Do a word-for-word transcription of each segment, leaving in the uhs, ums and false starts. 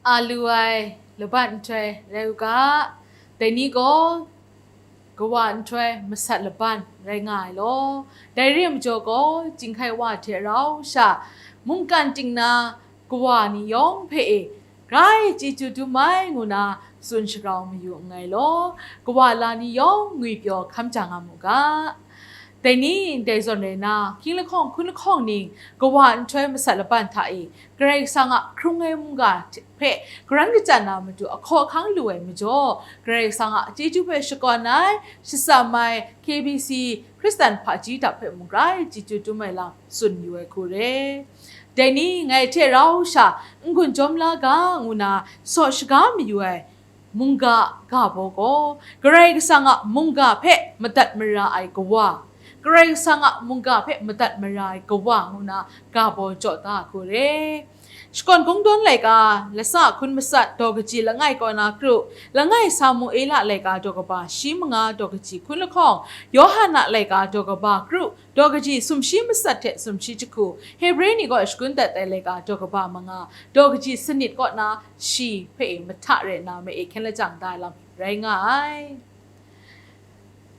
A lu ai laban nhtoi rai u ga, dai ni gaw kawa nhtoi masat laban rai nga ai law, dai re ai majaw gaw, chyinghkai wa hte rau sha, mungkan ting na kawa ni yawng hpe e, grai chyeju dum ai ngu na tsun sharau mayu nngai law, kawa la ni yawng ngwipyaw hkam ja nga mu ga. Dai ni ndai zawn rai na, hkying lahkawng hkun lahkawng ning kawa nhtoi masat laban hta e, Karai Kasang a hkrung ai mungga hpe karan kachyan na matu ahkaw ahkang lu ai majaw, Karai Kasang a chyeju hpe shakawn ai, shatsam ai K B C Hkristan hpaji dap hpe mung grai chyeju dum ai lam tsun yu ai hku re. Dai ni ngai hte rau sha n-gun jawm la ga ngu na saw shaga mayu ai mungga ga baw gaw, Karai Kasang a mungga hpe madat mara ai kawa, Karai Kasang a mungga hpe madat mara ai kawa ngu na ga baw jaw da ai hku re. Shakawn Kungdawn laika lasa hkun masat daw kaji langai kaw na kru, langai Samuela laika daw kaba shi manga daw kaji hkun lahkawng, Yawhan a laika daw kaba kru, daw kaji sumshi masat hte sumshi jahku, Hebre ni kaw shagun dat ai laika daw kaba manga, daw kaji sanit kaw na shi hpe e mahta re na ma-e hkyen lajang da ai lam rai nga ai.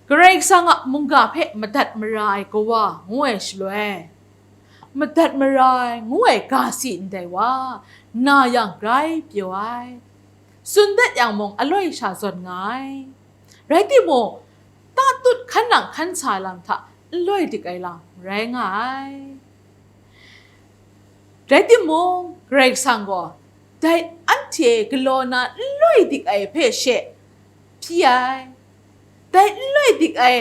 Karai Kasang a mungga hpe madat mara ai kawa ngu ai shaloi, madat mara ai ngu ai ga si ndai wa, na yang grai pyaw ai, tsun dat yang mung aloi sha zawn nga ai. Rai timung, tatut hkan nang hkan sa ai lam hta n loi dik ai lam rai nga ai. Rai timung, Karai Kasang gaw dai anhte galaw na n loi dik ai hpe she hpyi ai. Dai n loi dik ai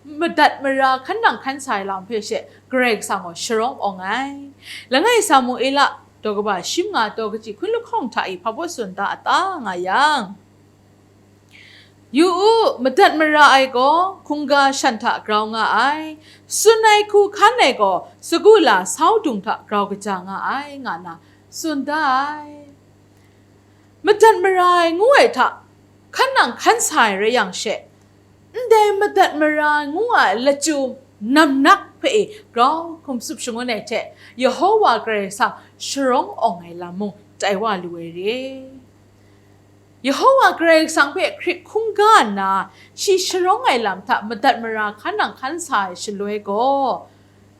madat mara hkan nang hkan sa ai lam hpe she Karai Kasang gaw sharawng awng ai. Langai Samuela daw kaba shi manga daw kaji hkun lahkawng hta e hpa baw tsun da a ta nga yang, Yu u, madat mara ai gaw hkungga shan hta grau nga ai, tsun ai hku hkan ai gaw sagu la sau dung hta grau kaja nga ai, nga na tsun da ai. Madat mara ai ngu ai hta hkan nang hkan sa ai rai yang she, ndai madat mara ai ngu ai lachyum namnak hpe e grau hkum tsup shangun ai hte, Yehowa Karai Kasang sharawng awng ai lam mung tai wa lu ai re. Yehowa Karai Kasang hpe hkrit hkungga nna, shi sharawng ai lam hta madat mara hkan nang hkan sa ai shaloi gaw,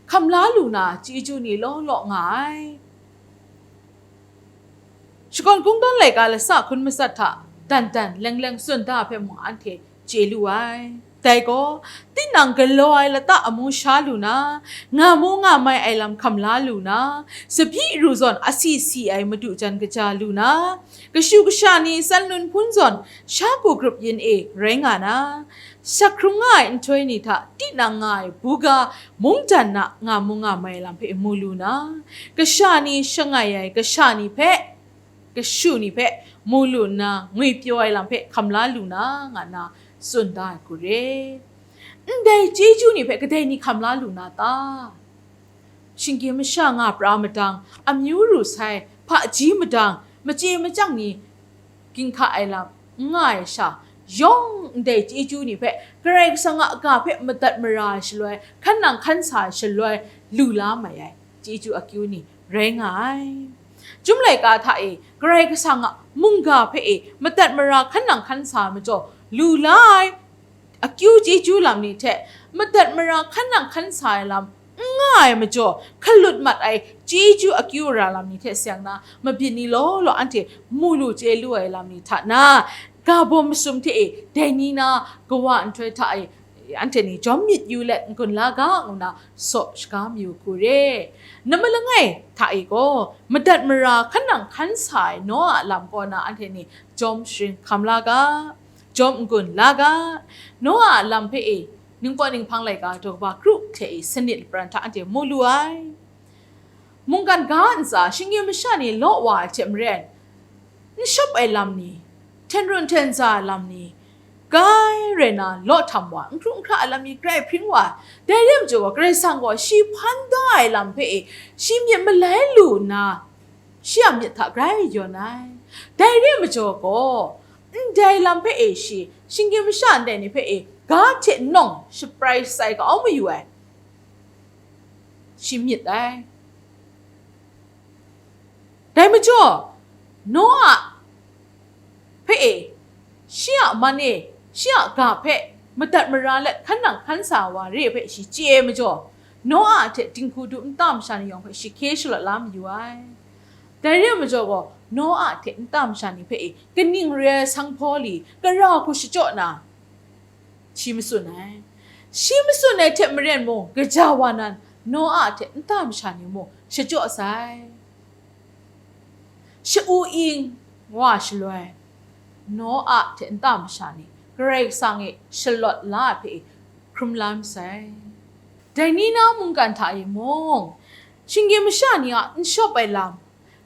hkam la lu na chyeju ni law law nga ai. Shakawn Kungdawn laika lasa hkun masat hta dan dan leng leng tsun da hpe mung anhte chye lu ai. Dai gaw, tinang galaw ai lata amu sha lu na, nga mu nga mai ai lam hkam la lu na, tsabyi ru zawn asi si ai madu jan kaja lu na, kashu kasha ni tsan lun hpun zawn sha ku grup yin e rai nga na, sak hkrung nga ai nhtoi ni hta tinang nga ai buga mungdan na nga mu nga mai ai lam hpe mu lu na, kasha ni shangai ai kasha ni hpe, kashu ni hpe mu lu nna, ngwipyaw ai lam hpe hkam la lu na, nga nna tsun da ai hku re. Ndai chyeju ni hpe kadai ni hkam la lu na ta? Shinggyim masha nga pra madang, amyu ru sai, hpaji madang, machye machyang ni ginhka ai lam n nga ai sha, yawng ndai chyeju ni hpe Karai Kasang a ga hpe madat mara ai shaloi, hkan nang hkan sa ai shaloi, lu la mai ai chyeju akyu ni rai nga ai. Chyum laika hta e, Karai Kasang a mungga hpe e madat mara hkan nang hkan sa ai majaw, lu la ai akyu chyeju lam ni hte, madat mara hkan nang hkan sa ai lam n nga ai majaw, hkalut mat ai chyeju akyu ara lam ni hte seng na, mabyin ni law law anhte mu lu chye lu ai lam ni hta na, ga bawm masum hte e, dai ni na kawa nhtoi hta e, anhte ni jawm myit yu let n-gun la ga, ngu na saw shaga mayu hku re. Nama langai hta e gaw, madat mara hkan nang hkan sa ai Noa a lam kaw na anhte ni jawm sharin hkam la ga, jawm n-gun la ga, Noa a lam hpe e, ningpawt ninghpang laika daw kaba kru hte e, sanit lapran hta anhte mu lu ai. Mungkan ga ntsa, shinggyim masha ni law wa ai hte maren, n shawp ai lam ni, hten run hten za ai lam ni, grai rai na law htam wa, n hkru n hkra ai lam ni grai hpring wa, dai re ai majaw gaw, Karai Kasang gaw shi hpan da ai lam hpe e, shi myit malai lu nna, shi a myit hta grai yawn ai. Dai re ai majaw gaw, ndai lam hpe e shi, shinggyim masha ndai ni hpe e, ga hte nawng shaprai shatsai kau mayu ai, shi myit ai. Dai majaw, Noa hpe e, shi a man e, shi a ga hpe madat mara let hkan nang hkan sa wa re hpe shi chye ai majaw, Noa hte dinghku du nta masha ni yawng hpe shi hkye shalawt la mayu ai. Dai re ai majaw gaw, Noa hte nta masha ni hpe e kaning re ai sanghpaw li, kara hku shachyaw na, shi matsun ai. Shi matsun ai hte maren mung, gaja wa nan, Noa hte nta masha ni mung shachyaw sai. Sha-u-ing wa shaloi, Noa hte nta masha ni Karai Kasang e shalawt la ai hpe hkrum la masai. Dai ni na mungkan hta e mung, shinggyim masha ni a n shawp ai lam,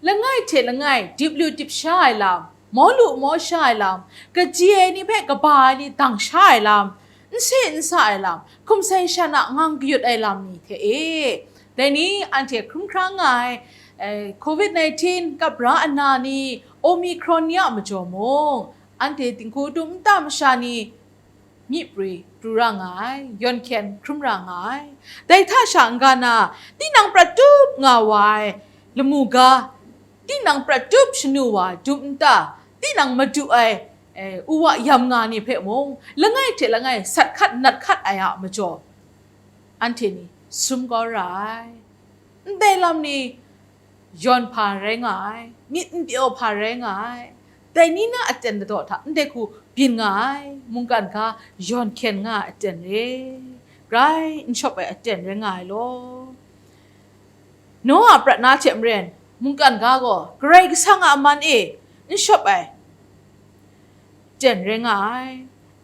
langai hte langai dip lu dip sha ai lam, maw lu maw sha ai lam, kaji ai ni hpe kaba ai ni dang sha ai lam, n se n sa ai lam, hkum sai shan a ngang kayut ai lam ni hte e, dai ni anhte hkrum hkra nga ai, eh, covid nineteen kap ra nna ni, Omicron ni a majaw mung, anhte dinghku du nta masha ni, myi pri pru ra nga ai, yawn hkyen hkrum ra nga ai. Dai hta sha n-ga na, tinang prat tup nga wa ai lamu ga, tinang prat tup shanu wa ai dum nta, tinang madu ai, eh, u wa yam nga ni hpe mung, langai hte langai sat hkat nat hkat ai a majaw, anhte ni sum kau ra ai. Ndai lam ni yawn hpa rai nga ai, myit n pyaw hpa rai nga ai. Dai ni na aten ladaw hta ndai hku byin nga ai, mungkan ga yawn hkyen nga ai aten re, grai n shawp ai aten rai nga ai law. Noa prat na hte maren, mungkan ga gaw Karai Kasang a man e n shawp ai aten rai nga ai.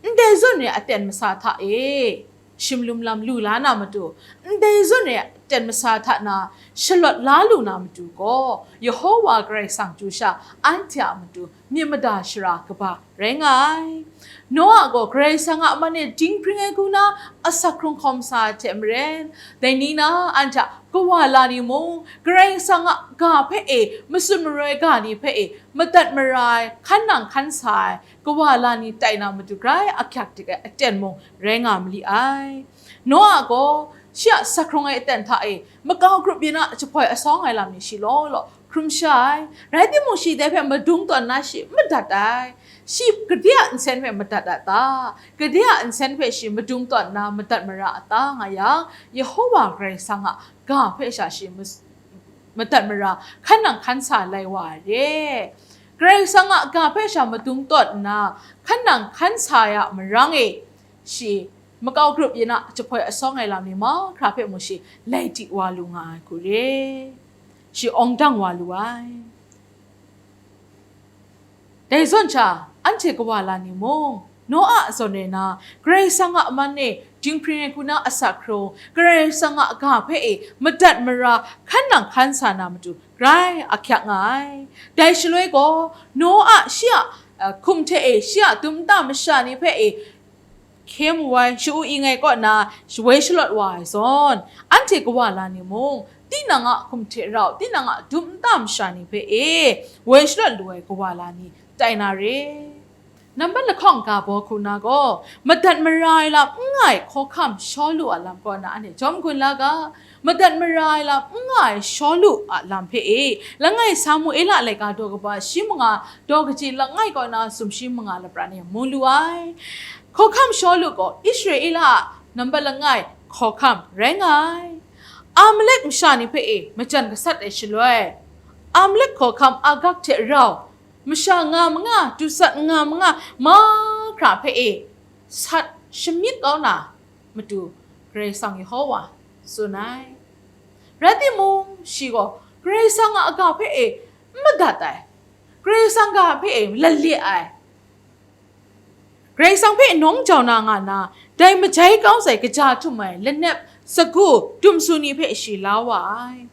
Ndai zawn re aten masa hta e shimlum lam lu la na matu, ndai zawn re aten masa hta na shalawt la lu na matu gaw, Yehowa Karai Kasang chyu sha anhte a matu myit mada shara kaba rai nga ai. Noa gaw Karai Kasang a man e dinghpring ai hku na asak hkrung hkawm sa ai hte maren, dai ni na anhte a kawa la ni mung, Karai Kasang a ga hpe e, matsun maroi ga ni hpe e, madat mara ai, hkan nang hkan sa ai, kawa la ni tai na matu grai ahkyak dik ai aten mung rai nga ma li ai. Noa gaw shi a sak hkrung ai aten hta e makau grup yin a jahpoi asawng ai lam ni shi law law hkrum sha ai. Rai timung, shi dai hpe madung tawn nna shi madat ai. Shi gade a nsen hpe madat a ta? Gade a nsen hpe shi madung tawn nna madat mara a ta nga yang, Yehowa Karai Kasang a ga hpe sha shi mas-, madat mara hkan nang hkan sa lai wa ai re. Karai Kasang a ga hpe sha madung tawn nna hkan nang hkan sa ai a marang e, shi makau grup yin a jahpoi asawng ai lam ni mahkra hpe mung shi lai di wa lu nga ai hku re. Shi awng dang wa lu ai. Dai zawn sha, anhte kawa la ni mung, Noa zawn rai na, Karai Kasang a man e dinghpring ai hku na asak hkrung, Karai Kasang a ga hpe e madat mara hkan nang hkan sa na matu grai ahkyak nga ai. Dai shaloi gaw, Noa shi a, eh, hkum hte e shi a dum nta masha ni hpe e hkye mu ai, sha-u ing ai kaw na woi shalawt wa ai zawn, anhte kawa la ni mung, tinang a hkum hte rau, tinang a dum nta masha ni hpe e woi shalawt lu ai kawa la ni tai na re. Nambat lahkawng ga baw hku na gaw, madat mara ai lam n nga ai hkawhkam Shawlu a lam kaw na anhte jawm gun la ga. Madat mara ai lam n nga ai Shawlu a lam hpe e, langai Samuela laika daw kaba shi manga daw kaji langai kaw na sumshi manga lapran e mu lu ai. Hkawhkam Shawlu gaw Israela a nambat langai hkawhkam rai nga ai. Amalek masha ni hpe e majan gasat ai shaloi, Amalek hkawhkam Agag hte rau masha nga manga, dusat nga manga, mahkra hpe e sat shamyit kau na matu Karai Kasang Yehowa tsun ai. Rai timung, shi gaw Karai Kasang a ga hpe e n madat ai, Karai Kasang ga hpe e lalit ai, Karai Kasang hpe nawng jau na nga na, dai majai kau sai kaja htum ai lanep, sagu, dumsu ni hpe shi la wa ai.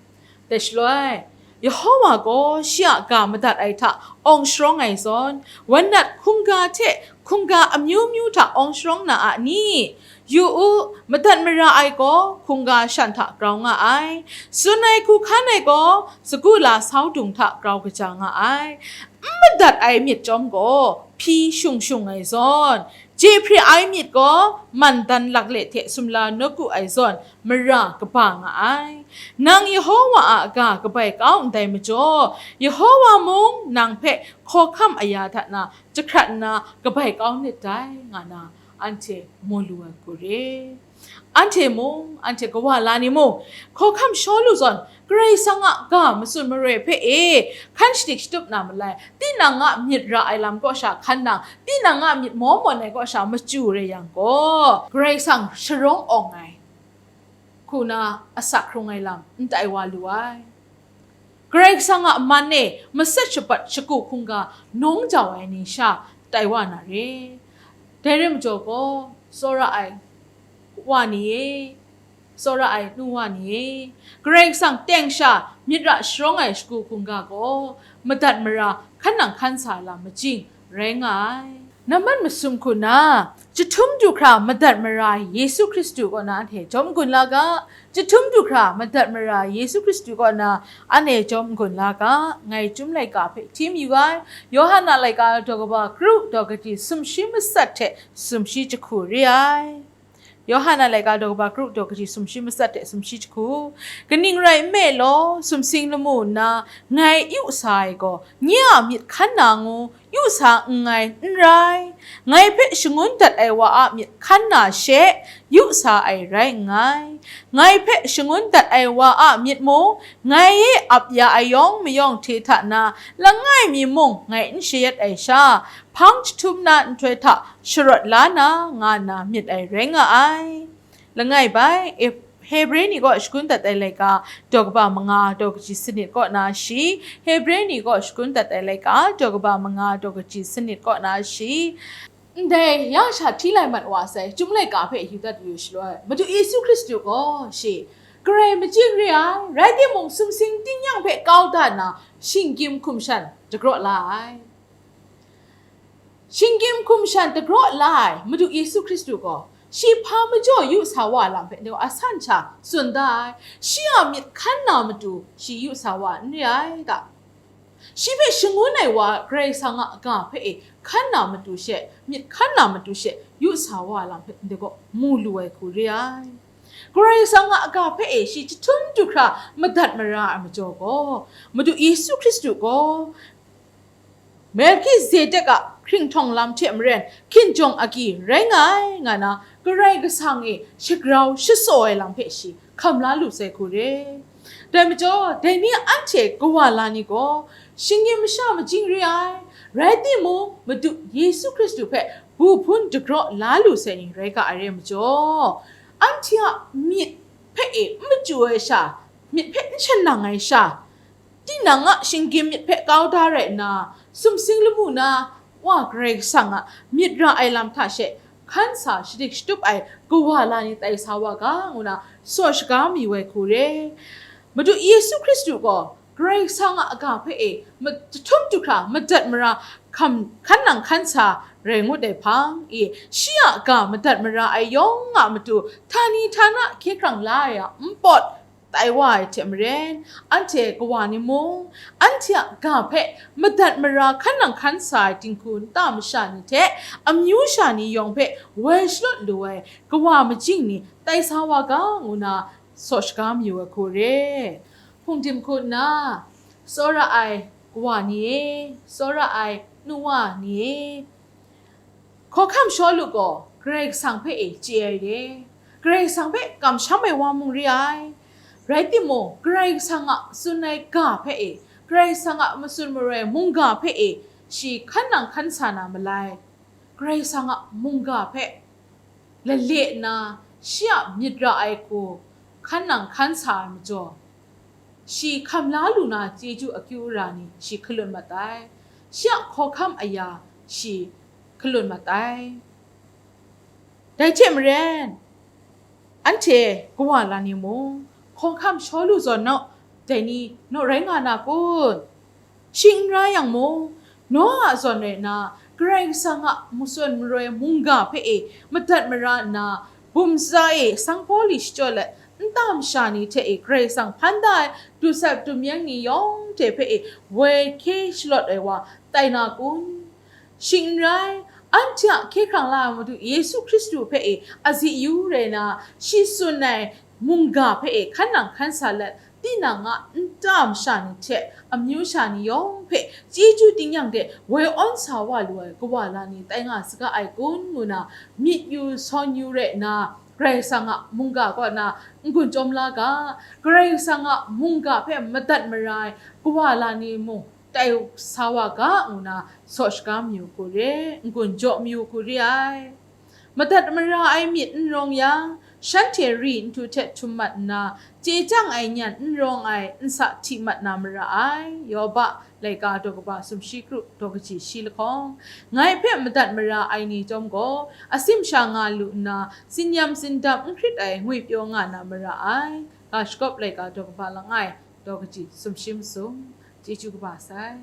Dai shaloi, Yehowa gaw shi a ga madat ai hta awng sharawng ai zawn, wan nat hkungga hte hkungga amyu myu hta awng sharawng na a ni? Yu u, madat mara ai gaw hkungga shan hta grau nga ai, tsun ai hku hkan ai gaw sagu la sau dung hta grau kaja nga ai. N madat ai myit chyawm gaw hpyi shung shung ai zawn, Chye hpre ai myit gaw man dan lakle hte sumla nawku ai zawn mara kaba nga ai. Nang Yehowa a ga kabai kau ndai majaw, Yehowa mung nang hpe hkawhkam aya hta na jahkrat nna kabai kau nit dai, nga na anhte mu lu ai hku re. Anhte mung, anhte kawa la ni mung, hkawhkam Shawlu zawn Karai Kasang a ga matsun maroi hpe e hkan shadik shatup na malai, tinang a myit ra ai lam kaw sha hkan nang, tinang a myit maw mawn ai kaw sha machyu re yang gaw, Karai Kasang sharawng awng ai hku na asak hkrung ai lam n tai wa lu ai. Karai Kasang a man e matsat shabat shagu hkungga nawng jau ai ni sha tai wa na re. Dai rai majaw gaw, tsawra ai wa ni e, tsawra ai nu wa ni e, Karai Kasang teng sha myit ra sharawng ai shagu hkungga gaw madat mara hkan nang hkan sa ai lam majing rai nga ai. Nambat masum hku na, jahtum du hkra madat mara Yesu Hkristu kaw na anhte jawm n-gun la ga, jahtum du hkra madat mara Yesu Hkristu kaw na anhte jawm n-gun la ga, ngai Chyum laika hpe htim yu ai, Yawhan a laika daw kaba kru daw kaji sumshi matsat hte sumshi jahku re ai. Yawhan a laika daw kaba kru daw kaji sumshi matsat hte sumshi jahku. Kaning rai nme law, sumsing lamu nna ngai yu sa ai gaw, nye a myit hkan na ngu yu sa nngai n rai. Ngai hpe shangun dat ai wa a myit hkan na she, yu sa ai rai nngai. Ngai hpe shangun dat ai wa a myit mung, ngai e ap ya ai yawng mayawng hte hta na, langai mi mung ngai n shayat ai sha, hpang jahtum na nhtoi hta sharawt la na, nga nna myit ai rai nga ai. Langai bai, Ep-, Hebre ni kaw shagun dat ai laika, daw kaba manga, daw kaji sanit kaw na shi, Hebre ni kaw shagun dat ai laika, daw kaba manga, daw kaji sanit kaw na shi, ndai ya sha hti lai mat wa sai, Chyum laika hpe yu dat yu shaloi, Madu Yesu Hkristu gaw shi, Karai majing re ai, rai timung, sumsing tingnyang hpe kau da nna, shinggyim hkum shan dagraw la ai. Shinggyim hkum shan dagraw la ai Madu Yesu Hkristu gaw, shi hpa majaw yu sa wa lam hpe, asan sha tsun da ai. Shi a myit hkan na matu shi yu sa wa n re ai ga. Shi hpe shangun ai wa Karai Kasang a ga hpe e hkan na matu she, myit hkan na matu she, yu sa wa lam hpe ndai gaw mu lu ai hku re ai. Karai Kasang a ga hpe e shi jahtum du hkra madat mara ai majaw gaw, Madu Yesu Hkristu gaw Melhkizedek a hkringhtawng lam hte maren hkinjawng agyi rai nga ai, nga na Karai Kasang e shagrau shasaw ai lam hpe shi hkam la lu sai hku re. Dai majaw, dai ni anhte kawa la ni gaw, shinggyim masha majing re ai, rai timung, Madu Yesu Hkristu hpe bu hpun dagraw la lu sai ni rai ga ai re majaw, anhte a myit hpe e n machyu ai sha, myit hpe n shanang ai sha, tinang a shinggyim myit hpe kau da rai nna, sumsing lamu na Wa Karai Kasang a myit ra ai lam hta she hkan sa shadik shatup ai kawa la ni tai sa wa ga, ngu na saw shaga mayu ai hku re. Madu Yesu Hkristu gaw Karai Kasang a ga hpe e ma-, jahtum du hkra madat mara hkam, hkan nang hkan sa rai ngut ai hpang e, shi a ga madat mara ai yawng a matu htani htana hkye hkrang la ai a npawt tai wa ai hte maren, anhte kawa ni mung, anhte a ga hpe madat mara hkan nang hkan sa ai dinghku nta masha ni hte amyu sha ni yawng hpe woi shalawt lu ai kawa majing ni tai sa wa ga, ngu na saw shaga mayu ai hku re. Hpungdim hku nna, tsawra ai kawa ni e, tsawra ai nu wa ni e, Hkawhkam Shawlu gaw Karai Kasang hpe e chye ai re, Karai Kasang hpe kamsham ai wa mung re ai. Rai timung, Karai Kasang a tsun ai ga hpe e, Karai Kasang a matsun maroi mungga hpe e, shi hkan nang hkan sa na malai. Karai Kasang a mungga hpe lale nna, shi a myit ra ai hku hkan nang hkan sa ai majaw, shi hkam la lu na chyeju akyu ara ni shi hkalun mat ai, shi a hkawhkam aya shi hkalun mat ai. Dai hte maren, anhte kawa la ni mung, hkawhkam Shawlu zawn naw, dai ni naw rai nga na kun? Shing n rai yang mung, Noa a zawn rai nna, Karai Kasang a matsun maroi mungga hpe e madat mara nna, bum sa e sanghpaw li shachyaw let, nta masha ni hte e Karai Kasang hpan da ai dusat dumyeng ni yawng hte hpe e woi hkye shalawt ai wa tai na kun? Shing n rai, Anhte a hkye hkrang la ai Madu Yesu Hkristu hpe e azi yu rai na, shi tsun ai mungga hpe e hkan nang hkan sa let, tinang a nta masha ni hte amyu sha ni yawng hpe chyeju tingnyang de woi awn sa wa lu ai kawa la ni tai nga saga ai kun ngu na, myit yu sawn yu rai na, Karai Kasang a mungga kaw na n-gun chyawm la ga, Karai Kasang a mungga hpe madat mara ai kawa la ni mung tai sa wa ga ngu na saw shaga mayu hku re, n-gun jaw mayu hku re ai. Madat mara ai myit n rawng yang, shanhte ri nhtu hte htum mat nna, chye chyang ai nyan n rawng ai nsa hti mat na mara ai. Yoba laika daw kaba sumshi kru daw kaji shi lahkawng, ngai hpe madat mara ai ni chyawm gaw, asim sha nga lu nna, tsin-yam tsindam n hkrit ai ngwipyaw nga na mara ai. Ga shagawp laika daw kaba langai, daw kaji sumshi masum, chyeju kaba sai.